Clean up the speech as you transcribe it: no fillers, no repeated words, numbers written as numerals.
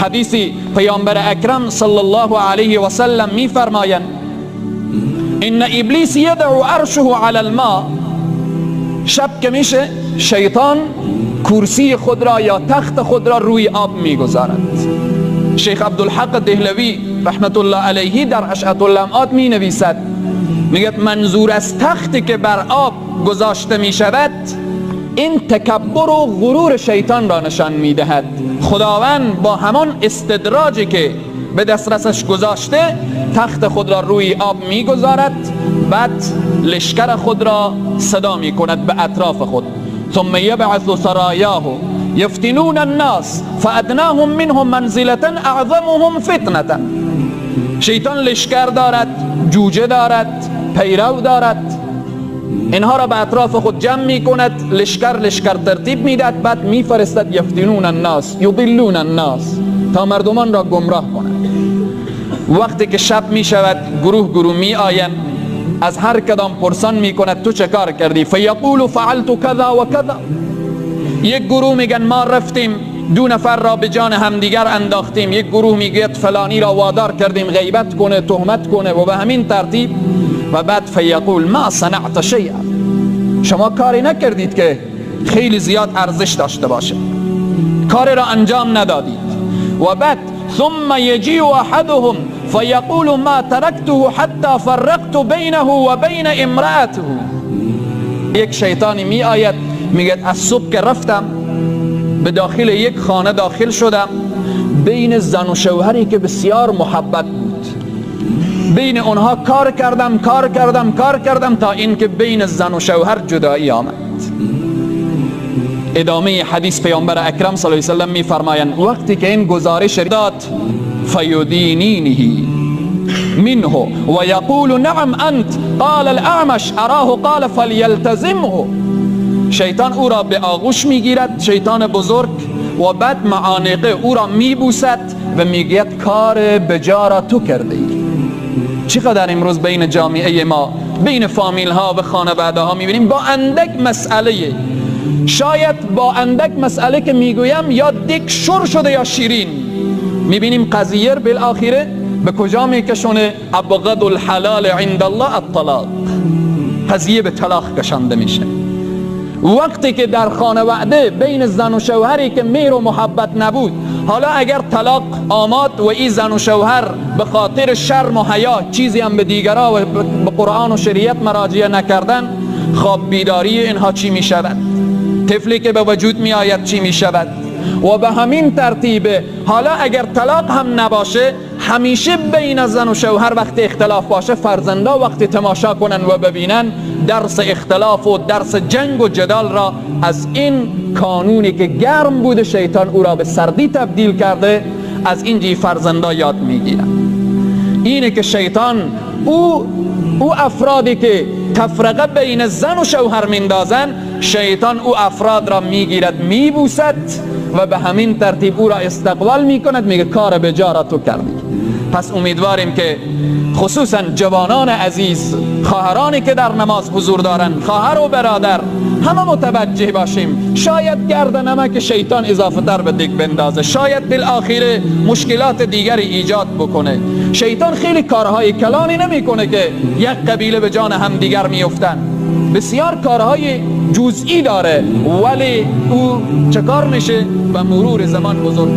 حدیثی پیامبر اکرم صلی الله علیه و سلم می فرمایند ان ابلیس یدع عرشه علی الماء. شب که میشه شیطان کرسی خود را یا تخت خود را روی آب میگذارد. شیخ عبدالحق دهلوی رحمت الله علیه در اشعة اللمعات می نویسد، میگه منظور از تختی که بر آب گذاشته می شود این تکبر و غرور شیطان را نشان می دهد. خداوند با همان استدراجی که به دسترسش گذاشته تخت خود را روی آب می گذارد، بعد لشکر خود را صدا می کند به اطراف خود. ثم یبعث سرایاه یفتنون الناس فادناهم منهم منزلة اعظمهم فتنة. شیطان لشکر دارد، جوجه دارد، پیرو دارد، اینها را به اطراف خود جمع می کند، لشکر لشکر ترتیب می دهد، بعد می فرستد یفتنون الناس یضلون الناس تا مردمان را گمراه کند. وقتی که شب می شود گروه گروه می آیند، از هر کدام پرسان می کند تو چه کار کردی؟ فیقول فعلت کذا و کذا. یک گروه میگن ما رفتیم دو نفر را به جان همدیگر انداختیم، یک گروه میگوید فلانی را وادار کردیم غیبت کنه، تهمت کنه و به همین ترتیب. و بعد فیقول ما صنعت شیئا، شما کاری نکردید که خیلی زیاد ارزش داشته باشه، کاری را انجام ندادید. و بعد ثم یجیء احدهم فیقول ما ترکته حتی فرقت بینه و بین امرأته. یک شیطانی می آید میگه از صبح که رفتم به داخل یک خانه داخل شدم، بین زن و شوهری که بسیار محبت بود بین اونها کار کردم کار کردم کار کردم تا اینکه بین زن و شوهر جدایی آمد. ادامه حدیث پیامبر اکرم صلی الله علیه و سلم میفرمایند وقتی که این گزارش داد فیدینینه منه و یقول نعم انت قال الاعمش اراه قال فلیلتزمه. شیطان او را به آغوش میگیرد، شیطان بزرگ، و بعد معانقه او را میبوسد و میگوید کار بجا را تو کرده ای. چقدر امروز بین جامعه ما، بین فامیل ها و خانواده ها میبینیم با اندک مسئله، شاید با اندک مسئله که میگویم یا دیک شور شده یا شیرین، میبینیم قضیه بالاخره به کجا میکشونه؟ ابغض الحلال عند الله الطلاق. قضیه به طلاق کشانده میشه. وقتی که در خانواده بین زن و شوهری که مهر و محبت نبود، حالا اگر طلاق آمد و این زن و شوهر به خاطر شرم و حیا چیزی هم به دیگرا و به قرآن و شریعت مراجعه نکردن، خواب بیداری اینها چی می شود؟ طفلی که به وجود می آید چی می شود؟ و به همین ترتیب حالا اگر طلاق هم نباشه، همیشه بین زن و شوهر وقتی اختلاف باشه، فرزندا وقتی تماشا کنن و ببینن درس اختلاف و درس جنگ و جدال را از این کانونی که گرم بوده شیطان او را به سردی تبدیل کرده، از اینجی فرزندا یاد میگیرن. اینه که شیطان او افرادی که تفرقه بین زن و شوهر میندازن، شیطان او افراد را میگیرد میبوسد و به همین ترتیب او را استقبال میکند، میگه کار به جا را تو کردی. پس امیدواریم که خصوصا جوانان عزیز، خواهرانی که در نماز حضور دارند، خواهر و برادر، همه متوجه باشیم. شاید گرد نمک شیطان اضافه تر به دیگ بندازه، شاید بالاخره مشکلات دیگری ایجاد بکنه. شیطان خیلی کارهای کلانی نمیکنه که یک قبیله به جان هم دیگر میفتن، بسیار کارهای جزئی داره، ولی او چه کار میشه؟ به مرور زمان بزرگ.